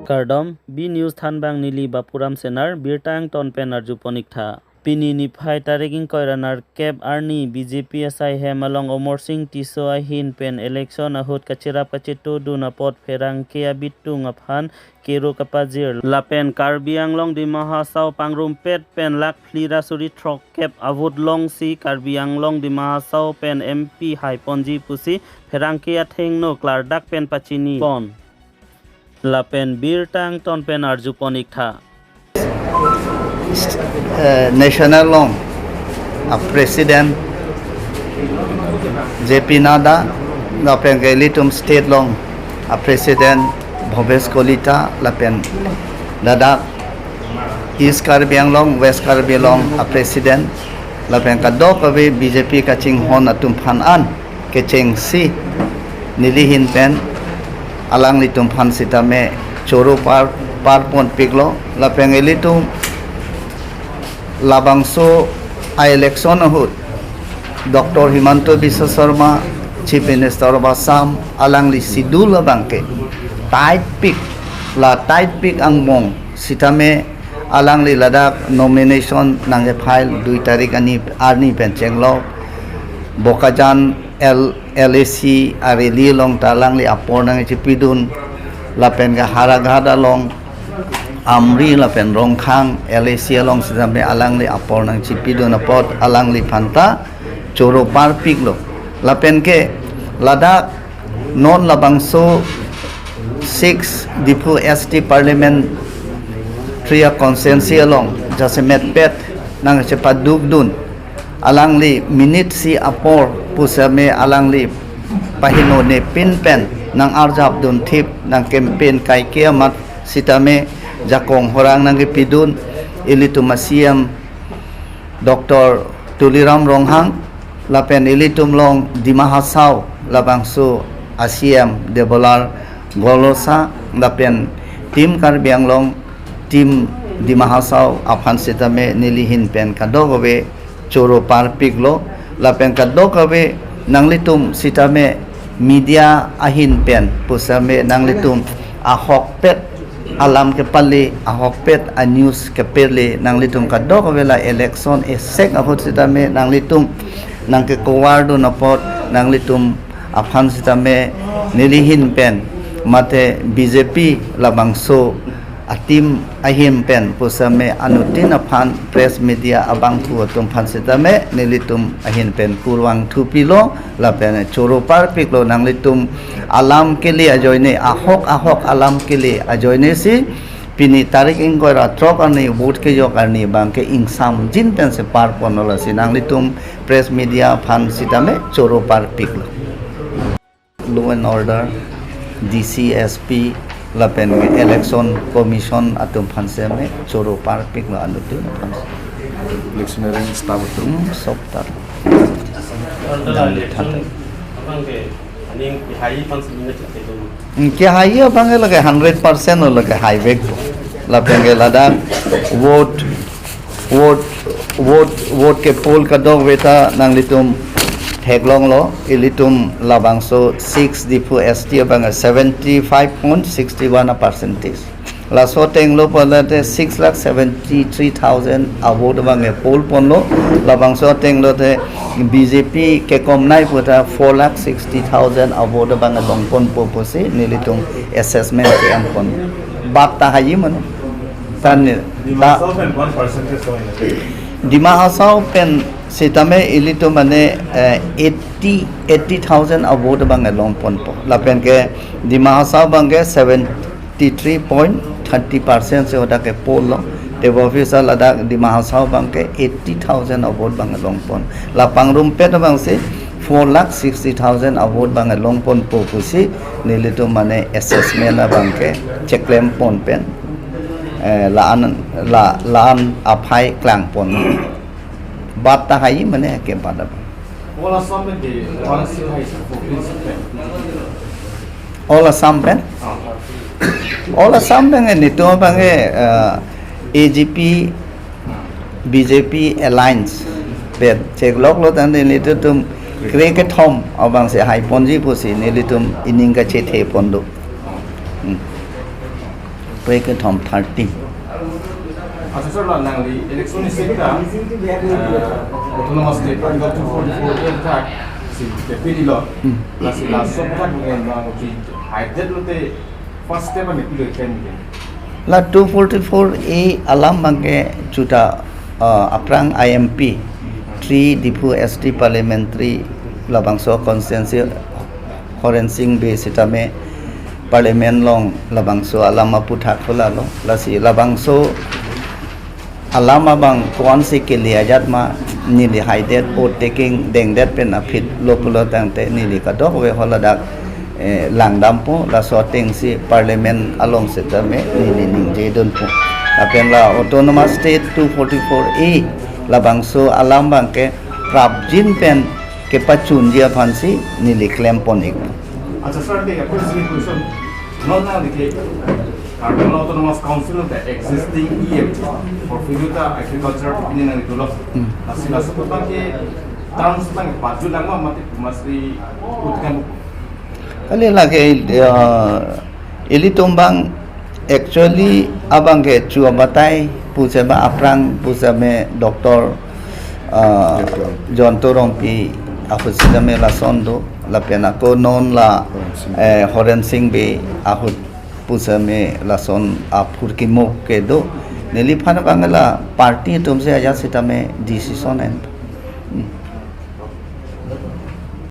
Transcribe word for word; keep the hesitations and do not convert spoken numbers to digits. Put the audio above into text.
Kardom, B News thanbang neli Bapuram Senar, birta angton pen arjupon iktha. Pini niphai tarik ingkoi ra nerkep arni B J P asaihem along Amarsing Tisso ahin pen election ahut kacherap kachetodun apot pherangke abitung aphan kero kapajir lapen Karbi Anglong Dima Hasao pangrumpet pen lakh phli ra suri throkkep avote longsi Karbi Anglong Dima Hasao pen M P haiponji pusi pherangke athengno klardak pen pachinipon. Lapen birta angton pen arjupon iktha. Eh, national along a president J P Nadda, lapen ke ilitum state along a president Bhabesh Kalita, lapen ladak East Karbi Anglong, West Karbi Anglong a president, lapen kadokave B J P kachinghon atum aphan an kechengsi neli ahin pen alanglitum aphan sitame choro par parpon piklo, lapen ilitum labangso a election ahut Doctor Himanta Biswa Sarma, Chief Minister of Assam, alangli schedule abangke tight pik, la tight pik angbong sitame alangli ladak nomination nangke file dui tarik ani arni pen chenglok. Bokajan L, L A C a rally along ta alangli apor nangchipidun. Lapen ke Howraghat along, Amri lapen Rongkhang L A C along sitame alangli apor nangchipidun apot alangliphan ta choro parpiklo. Lapen ke ladak non labangso six Diphu S T parliamentary constituency along jasemetpet nangchepadukdun, alangli minute isi apor pusitame alangli paheno nepin pen nang-arjapdun thip, nang campaign kaike amat sitame jakong horang nangkepidun ilitum a C M Doctor Tuliram Ronghang, lapen ilitum along Dima Hasao labangso a C M Debolal Gorlosa, lapen Team Karbi Anglong, Team Dima Hasao aphan sitame neli ahin pen kadokave choro parpiklo, lapen kadokave nanglitum sitame media ahin pen pusitame nanglitum ahokpet alam kepale, ahokpet a news kepale, nanglitum kadokave la election esek ahut sitame nanglitum nangke cover dun apot nanglitum aphan sitame neli ahin pen mate B J P labangso a team ahin pen pusitame anuttin aphan press media abangphu atum aphan sitame nelitum ahin pen kurvangthu pilo lapen choro parpiklo. Nanglitum alam kele ajoine, ahok ahok alam kele ajoine si pini tarik ingkoi ra throk arni vote kejok arni abangke ingsamjin pensi parponlo, lasi nanglitum press media aphan sitame choro parpiklo. Law and order, D C, S P lapen Election Commission atum aphan sitame choro parpiklo, anuttin aphan. Electioneering staff atum. Hmm, sob ta. Damli than. Hmm, kehai abang lake hundred percent lake haivek. Lapen ke ladak vote, vote, vote, vote ke poll kadokave ta nanglitum theklonglo, ilitum labangso six Diphu S T abang seventy five point sixty one a percentage. Laso atenglo pulote six lakh seventy three thousand a vote abang poll ponlo, labangso atenglo te B J P kekomnei puta four lakh sixty thousand a vote abang longponpo pusi nelitum assessment ke-enpon. Bat ta haji mane. Tan ta Dima Hasao pen sitame ilitum mane, eh, eighty, eighty thousand a vote abang longponpo. Lapen ke Dima Hasao abang ke seventy three point thirty percent si hadak ke poll lo. Tebo officer ladak Dima Hasao abang ke eighty thousand a vote abang longpon. La pangrumpet abang si four lakh sixty thousand a vote abang longponpo pusi nelitum mane assessment abang ke cheklempon pen, eh, la-an, la, la-an aphai klangpon. Bat ta haji mane ke bat abang. All Assam pen ke one seat hai sir, fourteen seat pen. All Assam pen? Ah. All Assam pen ke nelitum abang ke, eh, A G P, B J P alliance pen chekloklo tangte nelitum kre kethom abang si haiponji pusi nelitum ining kachethepon do. Hmm. Krekethom thirteen. Acha sir, la nangli election ni sita, eh, Autonomous State Article two forty-four A athak si kepililo. Hmm. Lasi laso athak ngen bang uji haidet lote first step ani pilo ikan ngen. La two forty-four A alam abangke juta, eh, aphrang I M P, three Diphu S T parliamentary labangso constituency Horensing Bey sitame parliament along labangso alam aputhak ko lalo. Lasi labangso alam abang ko-ansi kele ajat ma neli haidet, oath taking dengdet pen aphi lo pulo tangte neli kadokave haladak, eh, langdampo, laso atengsi parliament along sitame neli ningjedunpo. Lapen la Autonomous State two forty-four A labangso alam abangke prapjin pen kepachunji aphansi neli klempon ik. Acha sir, te apun si question. Non nangli ke Karbi Anglong Autonomous Council ta existing E M portfolio ta agriculture pini nangli tulo. Hmm. Lasi laso abangke terms abang paju langma mati masri utkan. Kali lake, eh, ilitum abang actually abangke chu abatai pusitame aphrang pusitame Doctor, eh, Jayanta Rongpi ahut sitame lason do, lapen ako non la, eh, Horensing Bey ahut pusitame lason aphurkimo kedo. Neliphan abang la party atumsi ajat sitame decision en.